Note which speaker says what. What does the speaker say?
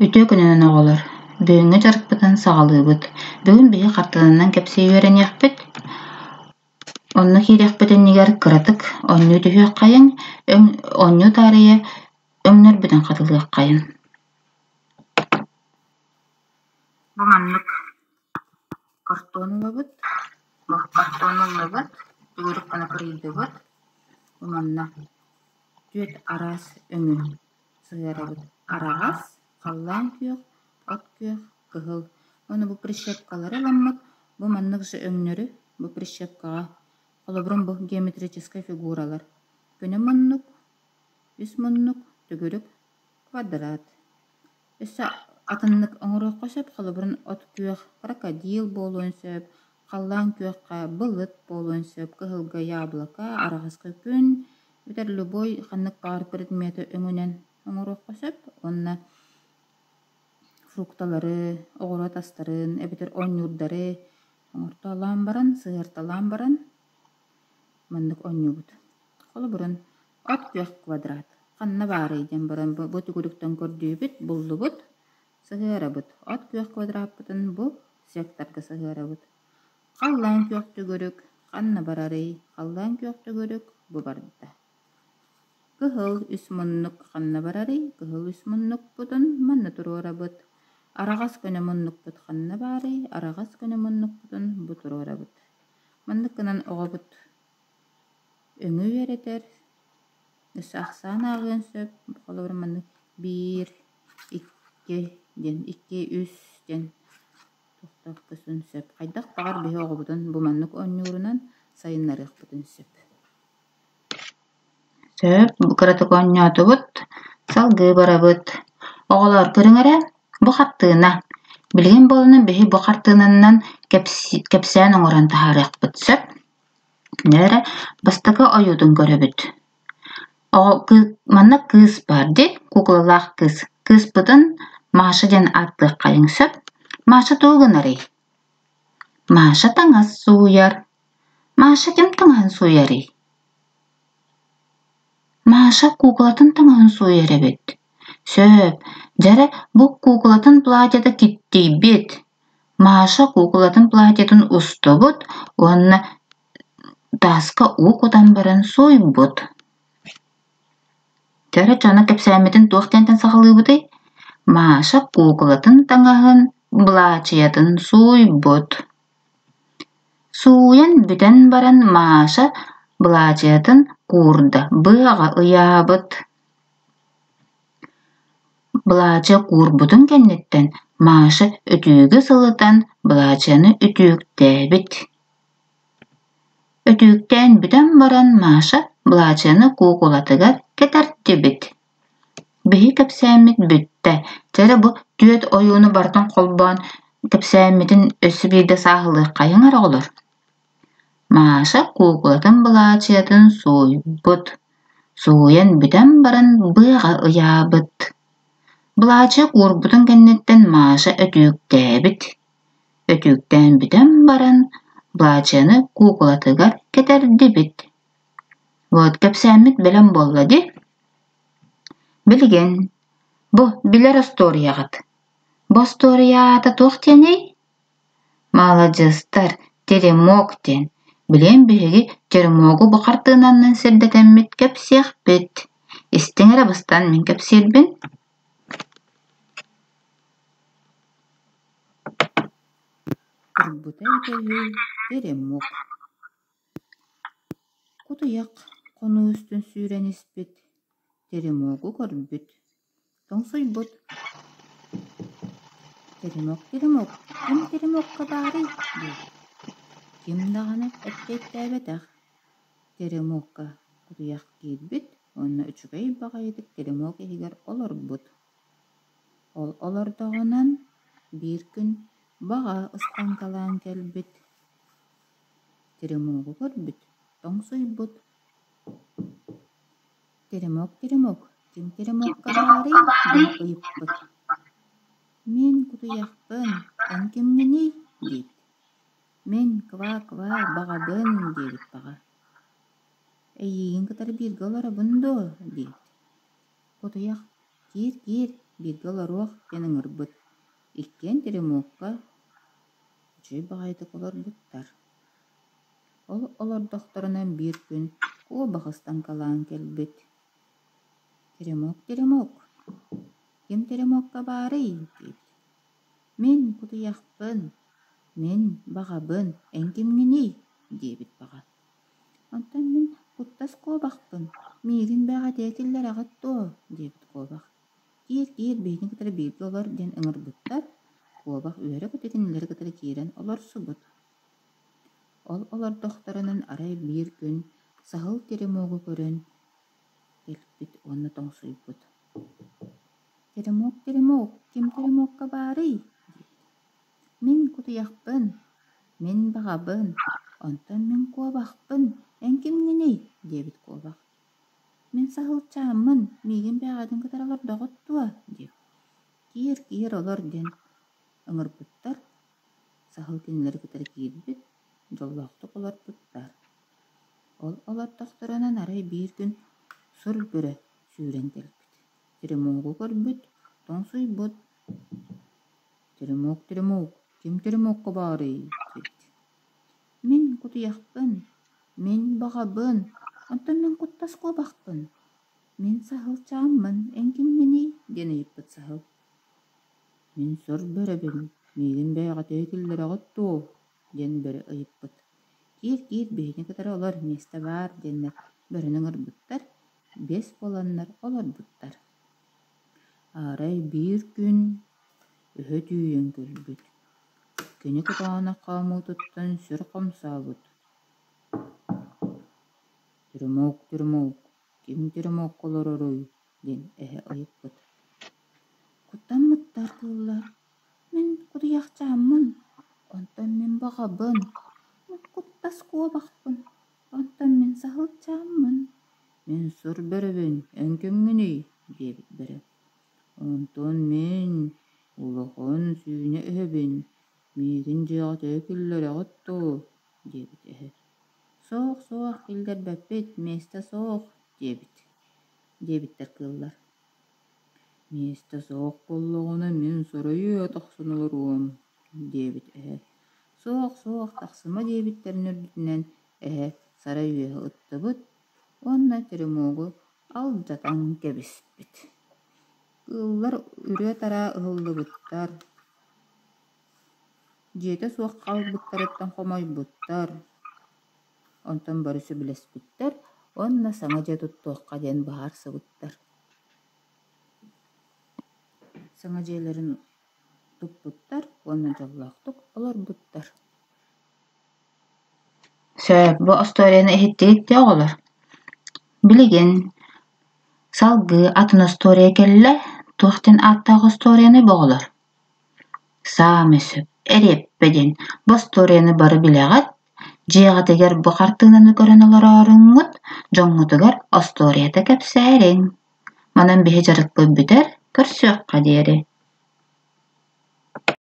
Speaker 1: Үтүө күнүнэн оҕолор! Бүгүҥҥү дьарыкпытын саҕалыыбыт. Бүгүн биһи хартыынанан кэпсии үөрэниэхпит. Онно киириэхпит иннигэр кыратык оонньуу түһүөххэйиҥ, өҥ оонньуу таарыйа өҥнөрбүтүн хатылыаххайын. Бу маннык картон ылабыт, картон ыллыбыт, төгүрүк гына кырыйдыбыт. Бу манна түөрт араас өҥү сыһыарабыт: араҕас, халлаан күөх, от күөх, кыһыл. Уонна бу прищепкалары ыламмыт, бу маннык же өҥнөрү бу прищепкаҕа холобурун бу геометрическай фигуралар көнө муннук, үс муннук, төгүрүк, квадрат. Өссө атыннык оҥоруохха сөп, холобурун от күөх крокодил буолуон сөп, халлаан күөххэ былыт буолуон сөп, кыһылга яблоко, араҕаска күн, эбэтэр любой ханнык баҕар предметы өҥүнэн оҥоруохха сөп уонна фрукталары, оҕуруот астарын эбэтэр оонньуурдары оҥортоолоон баран, сыһыарталаан баран маннык оонньуубут. Холобурун от күөх квадрат ханна баарый диэн баран бу төгүрүктэн көрдүүбүт, буллубут, сыһыарабыт. От күөх квадраппытын бу секторга сыһыарабыт. Халлаан күөх төгүрүк ханна барарый? Халлаан күөх төгүрүк бу барда. Кыһыл үс муннук ханна барарый? Кыһыл үс муннукпутун манна туруорабыт. Араҕас көнө муннукпут ханна баарый? Араҕас көнө муннукпутун бу туруорабыт. Маннык гынан оҕобут өҥү үөрэтэр, өссө ахсаан ааҕыан сөп. Холобур, маннык биир, икки диэн, икки, үс диэн тохтоохпутун сөп. Хайдах баҕар биһи оҕобутун бу маннык оонньуурунан сайыннарыахпытын сөп. Сөп, бу кыратык оонньоотубут, салгыы барабыт. Оҕолоор, көрүҥ эрэ, бу хартыына. Билигин буолан биһи бу хартыынанан кэпсээн оҥорон таһаарыахпыт сөп. Эрэ бастакы ойуутун көрөбүт. Оҕо манна кыыс баар дии, куукулалаах кыыс. Кыыспытын Маша диэн ааттыаххайыҥ сөп. Маша тугу гынарый? Маша таҥас сууйар. Маша ким таҥаһын сууйарый? Маша куукулатын таҥаһын сууйар эбит. Сөп, дьэ бу куукулатын платьета киттийбит. Маша куукулатын платьетын устубут уонна тааска уу кутан баран сууйбут. Дьэ дьоно кэпсээммитин туох диэнтэн саҕалыыбытый? Маша куукулатын таҥаһын былаачыйатын сууйбут. Сууйан бүтэн баран Маша былаачыйатын куурда, быаҕа ыйаабыт. Былаачыйа куурбутун кэнниттэн Маша өтүүгү сылытан былаачыйаны өтүүктээбит. Өтүүктээн бүтэн баран Маша былаачыйаны куукулатыгар кэтэртибит. Биһи кэпсээммит бүттэ, чэ эрэ бу түөрт ойууну барытын холбоон кэпсээммитин өссө биирдэ сааһылыаххайыҥ эрэ оҕолор. Маша куукулатын былаачыйатын сууйбут, сууйан бүтэн баран быаҕа ыйаабыт. Былаачыйа куурбутун кэнниттэн Маша өтүүктээбит, өтүүктээн бүтэн баран былаачыйаны куукулатыгар кэтэрдибит. Вот кэпсээммит бэлэм буолла дии. Билигин бу билэр остуоруйаҕыт. Бу остуоруйа аата туох диэний? Маладьыастар, теремок диэн. Билигин биһиги теремогу бу хартыынанан сирдэтэммит кэпсиэхпит. Истиҥ эрэ бастаан мин кэпсиирбин.
Speaker 2: Турбута эбитэ үһү, теремок Кутуйах хонуу үстүн сүүрэн испит, теремогу көрбүт, тоҥсуйбут: «Теремок, теремок, ким теремокка баарый?» диэбит. Ким даҕаны эппиэттээбэтэх. Теремокка кутуйах киирбит уонна үчүгэй баҕайытык теремок иһигэр олорбут. Ол олордоҕунан биир күн баҕа ыстаҥкалаан кэлбит Теремогу көрбүт, тоҥсуйбут: «Теремок, теремок, ким теремокка баарый?» диэн ыйыппыт. «Мин кутуйахпын, эн кимҥиний?» диэбит. «Мин ква-ква баҕабын» диэбит баҕа. «Эйиигин кытары бииргэ олоробун дуо?» диэбит. Кутуйах: Киир-киир, бииргэ олоруох диэн ыҥырбыт. Иккиэн теремокка үчүгэй баҕайытык олорбуттар. Ол олордохторуна биир күн куобах ыстаҥкалаан кэлбит. «Теремок, теремок, ким теремокка баарый?» диэбит. «Мин кутуйахпын, мин баҕабын, эн кимҥиний?» диэбит баҕа. «Онтон мин куттас куобахпын, миигин бэҕэтиэ киллэрэҕит дуо?» диэбит куобах. «Киир, киир, биһигини кытары бииргэ олор» диэн ыҥырбыттар. Куобах үөрэ-көтө кинилэри кытары киирэн олорсубут. Ол олордохторунан арай биир күн саһыл теремогу көрөн кэлбит уонна тоҥсуйбут: «Теремок, теремок, ким теремокка баарый?» диэбит. «Мин кутуйахпын, мин баҕабын, онтон мин куобахпын, эн кимҥиний?» диэбит куобах. «Мин саһылчааммын, миигин бэҕэһээтин кытары олордоҕут дуо?» диэбит. «Киир, киир, олор» диэн ыҥырбыттар. Саһыл кинилэри кытары киирбит, дьоллоохтук олорбуттар. Ол олордохторунан арай биир күн сур бөрө сүүрэн кэлбит. Теремогу көрбүт, тоҥсуйбут. «Теремок, теремок, ким теремокка баарый?» диэбит. «Мин кутуйахпын, мин баҕабын, онтон мин куттас куобахпын, мин саһылчааммын, эн кимҥиний?» диэн ыйыппыт саһыл. «Мин сор бөрөбүн, миигин бэйэҕитигэр киллэрэҕит дуо?» диэн бөрө ыйыппыт. «Киир, киир, биһигини кытары олор, миэстэ баар» диэннэр бөрөнү ыҥырбыттар, биэс буоланнар олорбуттар. Арай биир күн өһө түүйэн көрбүт, кини кытаанах хаамыытыттан сүр хамсаабыт: «Теремок, теремок, ким теремокка олороруй?» диэн эһэ ыйыппыт. Куттаммыттар кыыллар: «Мин кутуйахчааммын, онтон мин баҕабын, мин куттас куобахпын, онтон мин саһылчааммын, мин сур бөрөбүн, эн кимҥиний?» диэбит бөрө. «Онтон мин улахан сүүнэ эһэбин, миигин дьиэҕитигэр киллэрэҕит дуо?» диэбит эһэ. «Суох, суох, киллэрбэппит, миэстэ суох» диэбит, диэбиттэр кыыллар. «Миэстэ суох буоллаҕына мин сарайыа тахсан олоруом» диэбит эһэ. «Суох, суох, тахсыма» диэбиттэрин үрдүнэн эһэ сарай үөһэ ыттыбыт уонна теремогу алдьатан кэбиспит. Кыыллар үрүө-тараа ыһыллыбыттар, дьиэтэ суох хаалбыттарыттан хомойбуттар, онтон бары сөбүлэспиттэр уонна саҥа дьиэ туттуохха диэн быһаарсыбыттар. Саҥа дьиэлэрин туппуттар уонна дьоллоохтук олорбуттар.
Speaker 1: Сөп, бу остуоруйаны иһиттигит дии оҕолор. Билигин салгыы атын остуоруйа кэллэ. Туох диэн ааттаах остуоруйаны бу оҕолор? Саамай сөп, эриэппэ диэн. Бу остуоруйаны бары билэҕит. Дьиэҕитигэр бу хартыынаны көрөн олорооруҥҥут, дьоҥҥутугар остуоруйата кэпсээриҥ. Манан биһи дьарыкпыт бүтэр, көрсүөххэ диэри.